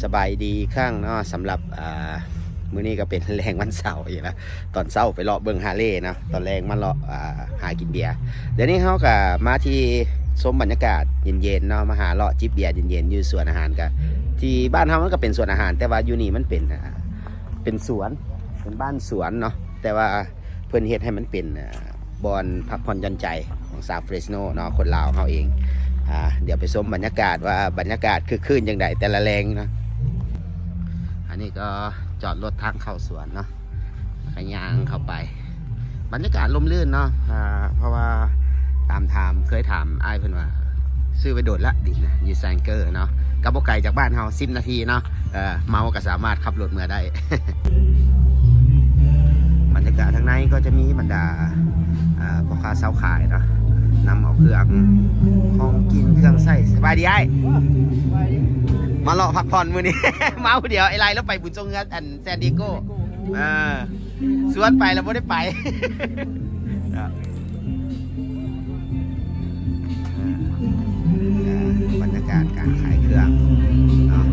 ສະບາຍດີອີກຄັ້ງເນາະ ສຳລັບ ອ່າ ມື້ນີ້ກໍເປັນແລງວັນເສົາອີກແລ້ວ. ຕອນເຊົ້າໄປເລາະເບິ່ງຮາເລເນາະ ຕອນແລງມາເລາະ ອ່າ ຫາກິນເບຍ. ດຽວນີ້ເຮົາກໍມາທີ່ ຊົມບັນຍາກາດເຢັນໆເນາະ ມາຫາເລາະຈິບເບຍເຢັນໆຢູ່ສວນອາຫານ. ກໍທີ່ບ້ານເຮົາມັນກໍເປັນສວນອາຫານ ແຕ່ວ່າຢູ່ນີ້ມັນເປັນ ອ່າ ເປັນສວນ ເປັນບ້ານສວນເນາະ ແຕ່ວ່າ ເພິ່ນເຮັດໃຫ້ມັນເປັນ ອ່າ ບ່ອນພັກຜ່ອນຢ່ອນໃຈຂອງຊາວເຟຣສໂນເນາະ ຄົນລາວເຮົາເອງ. ອ່າ ດຽວໄປຊົມບັນຍາກາດວ່າບັນຍາກາດຄຶກຄື້ນຈັ່ງໃດແຕ່ລະແລງເນາະ. ອັນນີ້ກໍຈອດລົດທາງເຂົ້າສວນເນາະ ແລ້ວກໍຍ່າງເຂົ້າໄປ. ບັນຍາກາດລົມລື່ນເນາະ ອ່າ ເພາະວ່າຕາມຖາມ ເຄີຍຖາມອ້າຍເພິ່ນວ່າ ຊື້ໄວ້ດົນລະດິນນະ ຢູ່ແຊງເກີເນາະ ກໍບໍ່ໄກຈາກບ້ານເຮົາ ສິບນາທີເນາະ. ເອີ ເມົາກໍສາມາດຂັບລົດເມືອໄດ້. ບັນຍາກາດທາງໃນກໍຈະມີບັນດາ ເອີ ພໍ່ຄ້າຊາວຂາຍເນາະ ນຳເອົາເຄື່ອງ ຂອງກິນເຄື່ອງໃຊ້. ສະບາຍດີອ້າຍ ມາເລາະພັກຜ່ອນມື້ນີ້ ມາຜູ້ດຽວ. ໄອ້ໄລລາວໄປບຸນຊ່ວງເຮືອ ອັນ ແຊນດີເອໂກ ເອີ ຊວນໄປແລ້ວບໍ່ໄດ້ໄປ. ອ່າ ບັນຍາກາດການຂາຍເຄື່ອງເນາະ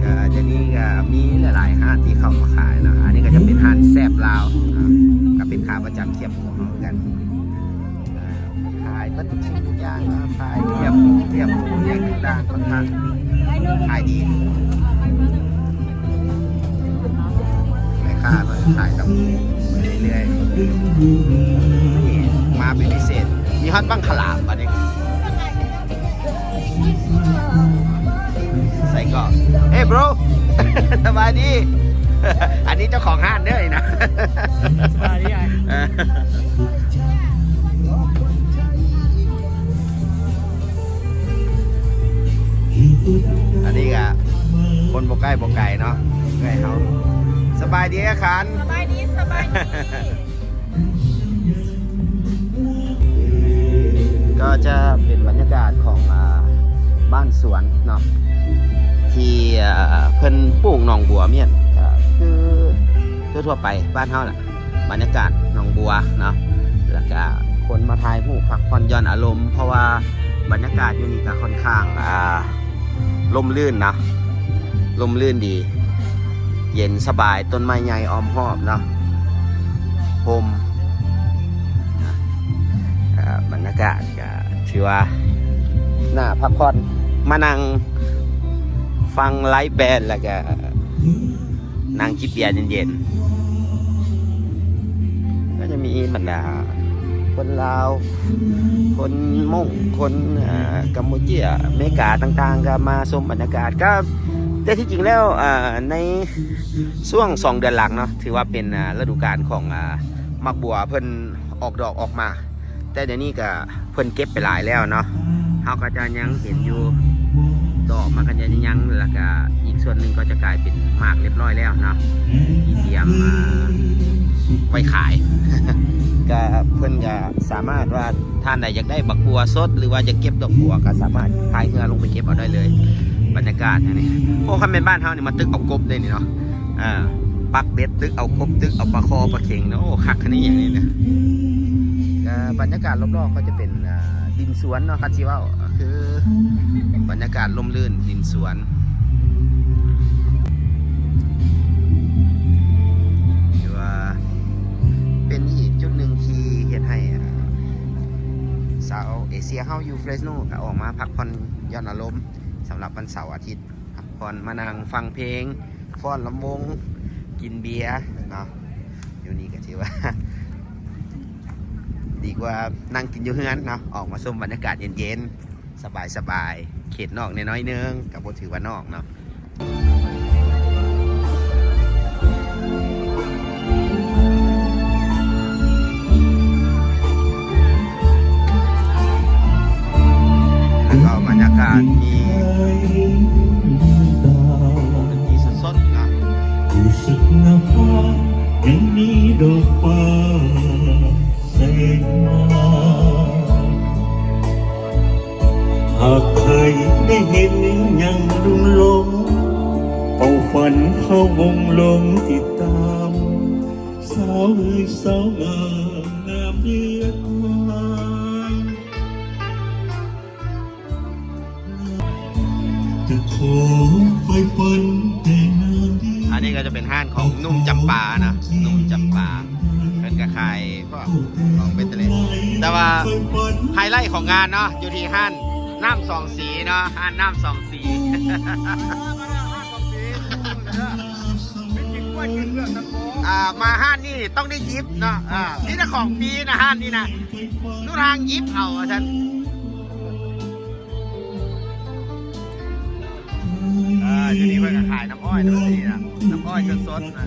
ກໍດຽວນີ້ກໍມີຫຼາຍໆຮ້ານທີ່ເຂົ້າມາຂາຍເນາະ. ອັນນີ້ກໍຈະເປັນຮ້ານແຊບລາວເນາະ ກໍເປັນຂາປະຈຳຂຽບຂອງເຮົາຄືກັນ. ອ່າ ຂາຍເບິດທຸກສິ່ງທຸກຢ່າງເນາະ ຂາຍຂຽບ ຂຽບຫມູ ຫຍັງຕ່າງໆ ຂ້ອນຂ້າງຂາຍດີ. ແມ່ຄ້າເພິ່ນຂາຍຕຳບັກຫຸ່ງເລື້ອຍໆ ນີ້ມາເປັນພິເສດ. ມີຮອດບັ້ງຂະຫຼາມບັດນີ້ ໃສ່ກໍ ເຮີຍ bro ສະບາຍດີ. ອັນນີ້ເຈົ້າຂອງຮ້ານເດີນະ. ສະບາຍດີອ້າຍ. ເອີ ອັນນີ້ກະຄົນບໍ່ໃກ້ບໍ່ໄກເນາະ ເອື້ອຍເຮົາ. ສະບາຍດີອ້າຍຂັນ. ສະບາຍດີ ສະບາຍດີ. ກໍຈະເປັນບັນຍາກາດຂອງ ອ່າ ບ້ານສວນເນາະ ທີ່ ອ່າ ເພິ່ນປູກໜອງບົວ ແມ່ນ ກໍຄືທົ່ວໆໄປບ້ານເຮົານະ. ບັນຍາກາດໜອງບົວເນາະ ແລ້ວກະຄົນມາຖ່າຍຮູບພັກຜ່ອນຢ່ອນອາລົມ ເພາະວ່າບັນຍາກາດຢູ່ນີ້ກະຄ່ອນຂ້າງ ອ່າ ລົມລື່ນເນາະ ລົມລື່ນດີ ເຢັນສະບາຍ ຕົ້ນໄມ້ໃຫຍ່ອ້ອມຮອບເນາະ ຮົ່ມ. ອ່າ ບັນຍາກາດກະຖືວ່າໜ້າພັກຜ່ອນ ມານັ່ງຟັງໄລບ໌ແບນ ແລ້ວກະ ນັ່ງຈິບເບຍເຢັນໆ ກໍຈະມີບັນດາຄົນລາວ ຄົນມົ້ງ ຄົນ ເອີ ກຳປູເຈຍ ອາເມລິກາຕ່າງໆ ກໍມາຊົມບັນຍາກາດ. ກໍແຕ່ທີ່ຈິງແລ້ວ ເອີ ໃນຊ່ວງສອງເດືອນຫຼັງເນາະ ຖືວ່າເປັນ ເອີ ລະດູການຂອງ ເອີ ໝາກບົວເພິ່ນອອກດອກອອກໝາກ ແຕ່ດຽວນີ້ກະເພິ່ນເກັບໄປຫຼາຍແລ້ວເນາະ ເຮົາກໍຈະຍັງເຫັນຢູ່ ດອກມັນກໍຈະຍັງ ແລ້ວກະອີກສ່ວນໜຶ່ງກໍຈະກາຍເປັນໝາກລຽບຮ້ອຍແລ້ວເນາະ ທີ່ຕຽມ ອ່າ ໄວ້ຂາຍ. ກະເພິ່ນກະສາມາດວ່າ ທ່ານໃດຢາກໄດ້ບັກບົວສົດ ຫຼືວ່າຢາກເກັບດອກບົວ ກໍສາມາດພາຍເຮືອລົງໄປເກັບເອົາໄດ້ເລີຍ. ບັນຍາກາດອັນນີ້ ໂອ້ ຄັນແມ່ນບ້ານເຮົານີ້ ມາຕຶກເອົາກົບເດ້ນີ້ເນາະ. ອ່າ ປັກເບັດ ຕຶກເອົາກົບ ຕຶກເອົາປາຄໍ່ປາເຂັງເນາະ. ໂອ້ ຄັກຂະໜາດຫຍັງນີ້ນະ. ກໍບັນຍາກາດລອບໆ ກໍຈະເປັນ ອ່າ ດິນສວນເນາະ ຄັນຊິເວົ້າ ກໍຄືບັນຍາກາດລົມລື່ນດິນສວນ ຖືວ່າເປັນອີກຈຸດໜຶ່ງທີ່ເຮັດໃຫ້ ອ່າ ຊາວເອເຊຍເຮົາຢູ່ເຟຣສໂນ ກໍອອກມາພັກຜ່ອນຢ່ອນອາລົມ ສຳລັບວັນເສົາອາທິດ ພັກຜ່ອນ ມານັ່ງຟັງເພງ ຟ້ອນລຳວົງ ກິນເບຍເນາະ. ຢູ່ນີ້ກໍຖືວ່າ ດີກວ່ານັ່ງກິນຢູ່ເຮືອນເນາະ ອອກມາຊົມບັນຍາກາດເຢັນໆ ສະບາຍໆ ເຂດນອກແດ່ໜ້ອຍໜຶ່ງ ກໍບໍ່ຖືວ່ານອກເນາະ. ແລ້ວກໍບັນຍາກາດມີດົນຕີສົດໆນະ ຮູ້ສຶກໜ້າຜາຍັງມີດອກຟ້າແສງມາ ຫາກໃຜໄດ້ເຫັນຍັງລຸມຫຼົງ ເປົ້າຝັນພະວົງລົງຕິດຕາມ ສາວເອີຍສາວງາມ ງາມເຫຼືອການ ຈະຂໍ ອັນນີ້ກໍຈະເປັນຮ້ານຂອງໜຸ່ມຈຳປານະ ໜຸ່ມຈຳປາ ເພິ່ນກໍຂາຍພວກຂອງເບັດເຕີເລັດ ແຕ່ວ່າໄຮໄລຂອງງານເນາະ ຢູ່ທີ່ຮ້ານນ້ຳສອງສີເນາະ ຮ້ານນ້ຳສອງສີ ອ່າ ມາຮ້ານນີ້ຕ້ອງໄດ້ຫຍິບເນາະ ອ່າ ມີແຕ່ຂອງຟຣີນະ ຮ້ານນີ້ນະ ລູກທາງຫຍິບເອົາວ່າຊັ້ນ. ເອີ ຢູ່ນີ້ເພິ່ນກໍຂາຍນ້ຳອ້ອຍນະ ນີ້ນະ ນ້ຳອ້ອຍສົດໆນະ.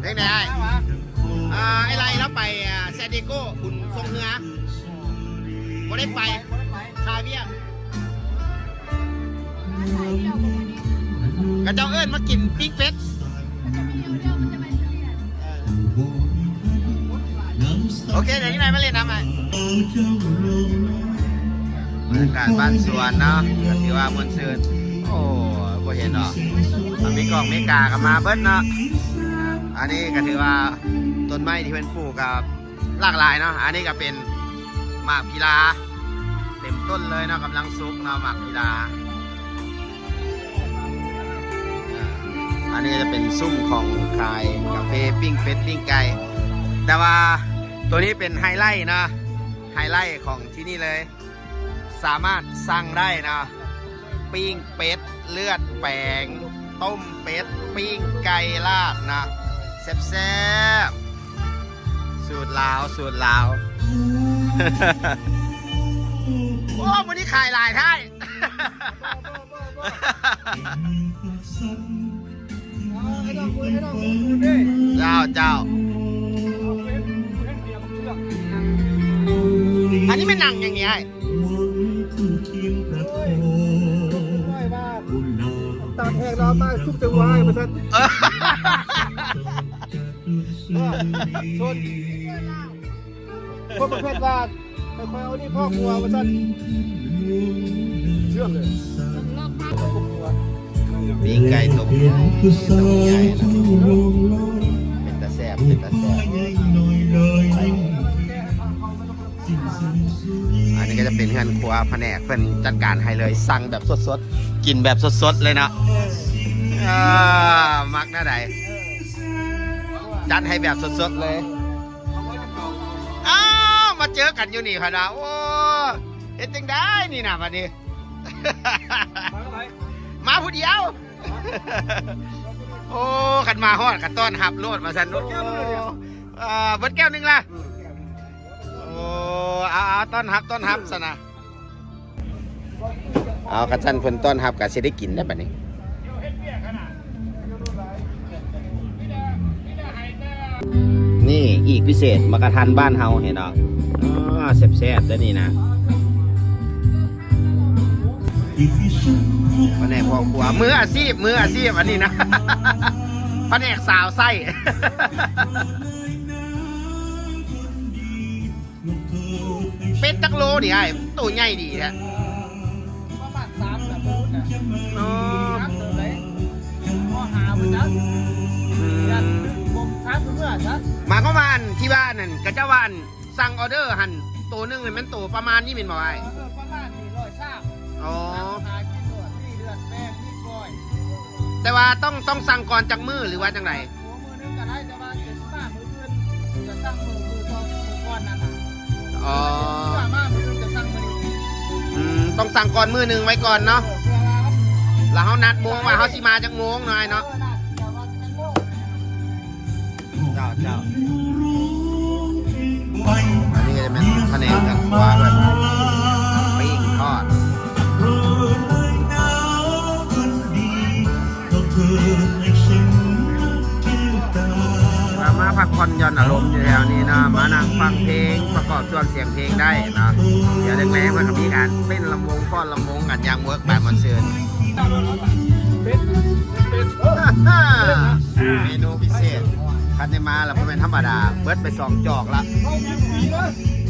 ເປັນໃດອ້າຍ? ອ່າ ອ້າຍໄລ່ລາວໄປ ອ່າ San Diego ບຸນຊ່ວງເຮືອ ບໍ່ໄດ້ໄປ ຄາວຽກ ເຂົາເຈົ້າເອີ້ນມາກິນປີ້ງເປັດ. ໂອເຄ ດຽວອີກໜ້ອຍມາຫຼິ້ນນຳອ້າຍ. ບັນຍາກາດບ້ານສວນເນາະ ກໍຖືວ່າມ່ວນຊື່ນ. ໂອ້ ບໍ່ເຫັນດອກ ອາເມກອງເມກາກໍມາເບິດເນາະ. ອັນນີ້ກໍຖືວ່າຕົ້ນໄມ້ທີ່ເພິ່ນປູກກໍ ຫຼາກຫຼາຍເນາະ ອັນນີ້ກໍເປັນໝາກພີລາ ເຕັມຕົ້ນເລີຍເນາະ ກຳລັງສຸກເນາະ ໝາກພີລາ. ອ່າ ອັນນີ້ກໍຈະເປັນຊຸມຂອງຂາຍກາເຟ ປີ້ງເປັດ ປີ້ງໄກ່ ແຕ່ວ່າໂຕນີ້ເປັນໄຮໄລເນາະ ໄຮໄລຂອງທີ່ນີ້ເລີຍ. ສາມາດສັ່ງໄດ້ນະ ປີ້ງເປັດເລືອດແປງ ຕົ້ມເປັດ ປີ້ງໄກ່ລາດນະ ແຊບໆ ສູດລາວ ສູດລາວ. ໂອ້ ມື້ນີ້ຂາຍຫຼາຍແທ້. ເຈົ້າ ເຈົ້າ ອັນນີ້ແມ່ນໜັງຫຍັງນີ້ອ້າຍ? ຕາກແຫ້ງແລ້ວເອົາມາຊຸບໃສ່ຫົວອ້າຍວ່າຊັ້ນ. ເອີ ຊົນ ຄົນປະເພດວ່າ ໃຫ້ຂ້ອຍເອົານີ້ພອກຫົວວ່າຊັ້ນ ເຊື່ອງເລີຍ. ປີ້ງໄກ່ຕົ້ມ ຕົ້ມໃຫຍ່ນະ ເປັນຕາແຊບ ເປັນຕາແຊບ. ອັນນີ້ກໍຈະເປັນເຮືອນຄົວພະແນກເພິ່ນຈັດການໃຫ້ເລີຍ ສັ່ງແບບສົດໆ ກິນແບບສົດໆເລີຍເນາະ. ເອີ ມັກແນວໃດ ຈັດໃຫ້ແບບສົດໆເລີຍ. ອ້າວ ມາເຈີກັນຢູ່ນີ້ພະນະ ໂອ້ ເຮັດຈັ່ງໃດນີ້ນະບັດນີ້ ມາຜູ້ດຽວ. ໂອ້ ຄັນມາຮອດກໍຕ້ອນຮັບໂລດວ່າຊັ້ນ. ໂອ້ ເອີ ເບິດແກ້ວໜຶ່ງລະ. ໂອ້ ເອົາໆ ຕ້ອນຮັບ ຕ້ອນຮັບຊັ້ນນະ. ເອົາ ຄັນຊັ້ນເພິ່ນຕ້ອນຮັບກໍຊິໄດ້ກິນແລ້ວບັດນີ້. ນີ້ອີກພິເສດ ໝາກກະທັນບ້ານເຮົາ ເຫັນເນາະ. ອາ ແຊບໆເດີ້ນີ້ນະ ພະແນກພໍ່ຄົວ ມືອາຊີບ ມືອາຊີບ ອັນນີ້ນະ ພະແນກສາວໄສ້. ເປັດຈັກໂລນີ້ອ້າຍ? ໂຕໃຫຍ່ດີແທ້. ປະມານສາມ ສາມໂຕນະ. ອໍ ສາມໂຕໃດ ພໍຫາບໍ່ຈັກ. ອືມ ຢ້ານບໍ່ ສາມໂຕເມື່ອຊະ. ໝາຍຄວາມວ່າ ອັນທີ່ວ່າອັນນັ້ນ ເຂົາເຈົ້າວ່າ ອັນ ສັ່ງອໍເດີຫັ້ນ ໂຕໜຶ່ງນີ້ແມ່ນໂຕປະມານນີ້ແມ່ນບໍ່ອ້າຍ? ເອີ ປະມານນີ້ ຮ້ອຍຊາວ. ອໍ ຫາກິນໂລດ ມີເລືອດແປງ ມີກ້ອຍ. ແຕ່ວ່າຕ້ອງ ຕ້ອງສັ່ງກ່ອນຈັກມື້ ຫຼືວ່າຈັ່ງໃດ? ໂອ້ ມື້ໜຶ່ງກໍໄດ້ ແຕ່ວ່າຈະມາມື້ອື່ນ ຈະສັ່ງມື້ ມື້ຕໍ່ມື້ກ່ອນນັ້ນນະ. ອໍ ເພື່ອມາມື້ອື່ນຈະສັ່ງມື້ນີ້. ອືມ ຕ້ອງສັ່ງກ່ອນມື້ໜຶ່ງໄວ້ກ່ອນເນາະ. ເອີ ເພື່ອວ່າ ແລ້ວເຮົານັດໂມງວ່າເຮົາຊິມາຈັກໂມງເນາະອ້າຍເນາະ. ເອີ ນັດ ເຈົ້າ ເຈົ້າ. ອັນນີ້ກໍຈະແມ່ນພະແນກທາງຂວາເພິ່ນ ປີ້ງທອດ. ມາ ມາພັກຜ່ອນຢ່ອນອາລົມຢູ່ແຖວນີ້ເນາະ ມານັ່ງຟັງເພງ ປະກອບຊ່ວງສຽງເພງໄດ້ເນາະ. ດຽວແລງໆ ເພິ່ນກໍມີການເຕັ້ນລຳວົງຟ້ອນລຳວົງກັນຢ່າງເວີກບາຍມ່ວນຊື່ນ. ເມນູພິເສດ ຄັນໄດ້ມາແລ້ວບໍ່ແມ່ນທຳມະດາ ເບິດໄປສອງຈອກລະ.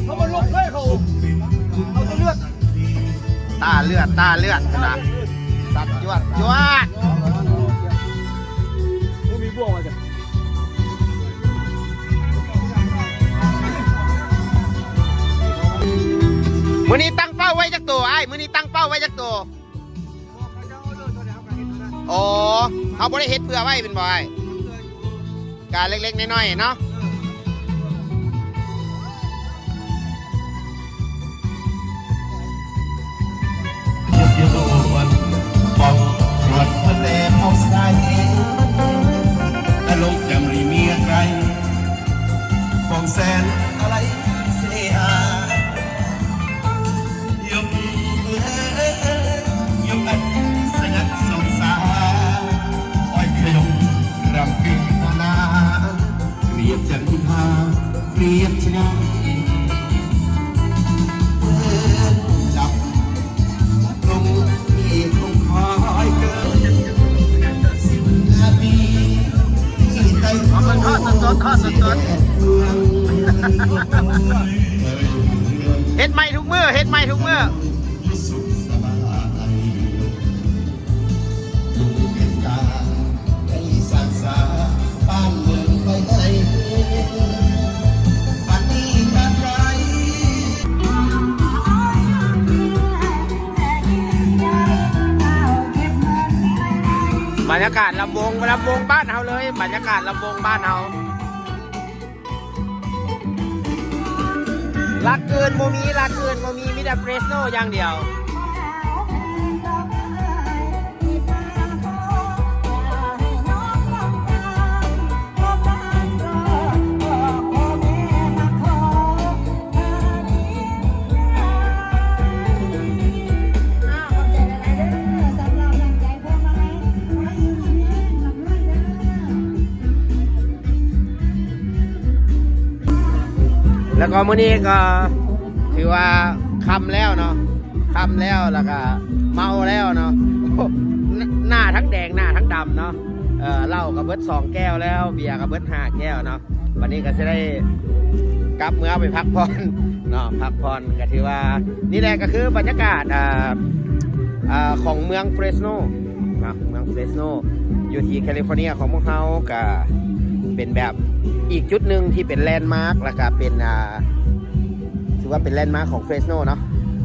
ເອົາມາລົບເລີຍເຂົາ ເອົາແຕ່ເລືອດ ຕາເລືອດ ຕາເລືອດນະ ສັດຈວດຈວດ. ມື້ນີ້ຕັ້ງເປົ້າໄວ້ຈັກໂຕອ້າຍ? ມື້ນີ້ຕັ້ງເປົ້າໄວ້ຈັກໂຕ? ອໍ ເຮົາບໍ່ໄດ້ເຮັດເພື່ອໄວ້ແມ່ນບໍ່ອ້າຍ? ກະເລັກໆນ້ອຍໆເນາະ. ເອົາເບິ່ງທອດສົດໆ ທອດສົດໆ ເຮັດໃໝ່ທຸກມື້ ເຮັດໃໝ່ທຸກມື້. ບັນຍາກາດລຳວົງ ລຳວົງບ້ານເຮົາເລີຍ ບັນຍາກາດລຳວົງບ້ານເຮົາ. ລັດອື່ນບໍ່ມີ ລັດອື່ນບໍ່ມີ ມີແຕ່ເຟຣສໂນຢ່າງດຽວ. ແລ້ວກໍມື້ນີ້ກໍຖືວ່າຄ່ຳແລ້ວເນາະ ຄ່ຳແລ້ວ ແລ້ວກໍເມົາແລ້ວເນາະ. ໜ້າທັງແດງ ໜ້າທັງດຳເນາະ. ເອີ ເຫຼົ້າກໍເບິດສອງແກ້ວແລ້ວ ເບຍກໍເບິດຫ້າແກ້ວເນາະ. ບັດນີ້ກໍຊິໄດ້ກັບເມືອໄປພັກຜ່ອນເນາະ ພັກຜ່ອນ. ກໍຖືວ່ານີ້ແຫຼະ ກໍຄືບັນຍາກາດ ອ່າ ອ່າ ຂອງເມືອງເຟຣສໂນເນາະ ເມືອງເຟຣສໂນ ຢູ່ທີ່ແຄລິຟໍເນຍຂອງພວກເຮົາ. ກໍເປັນແບບອີກຈຸດໜຶ່ງທີ່ເປັນແລນມາກ ແລ້ວກໍເປັນ ອ່າ ຖືວ່າເປັນແລນມາກຂອງເຟຣສໂນເນາະ.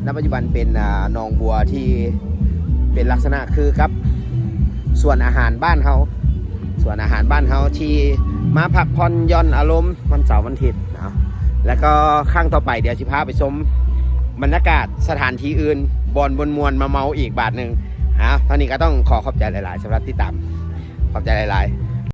ໃນປັດຈຸບັນເປັນ ອ່າ ໜອງບົວທີ່ເປັນລັກສະນະຄືກັບສວນອາຫານບ້ານເຮົາ ສວນອາຫານບ້ານເຮົາທີ່ມາພັກຜ່ອນຢ່ອນອາລົມວັນເສົາວັນອາທິດເນາະ. ແລ້ວກໍຄັ້ງຕໍ່ໄປດຽວຊິພາໄປຊົມບັນຍາກາດສະຖານທີ່ອື່ນ ບ່ອນມ່ວນໆ ມາເມົາອີກບາດໜຶ່ງ. ເອົາ ເທົ່ານີ້ກໍຕ້ອງຂໍຂອບໃຈຫຼາຍໆ ສຳລັບຕິດຕາມ. ຂອບໃຈຫຼາຍໆ.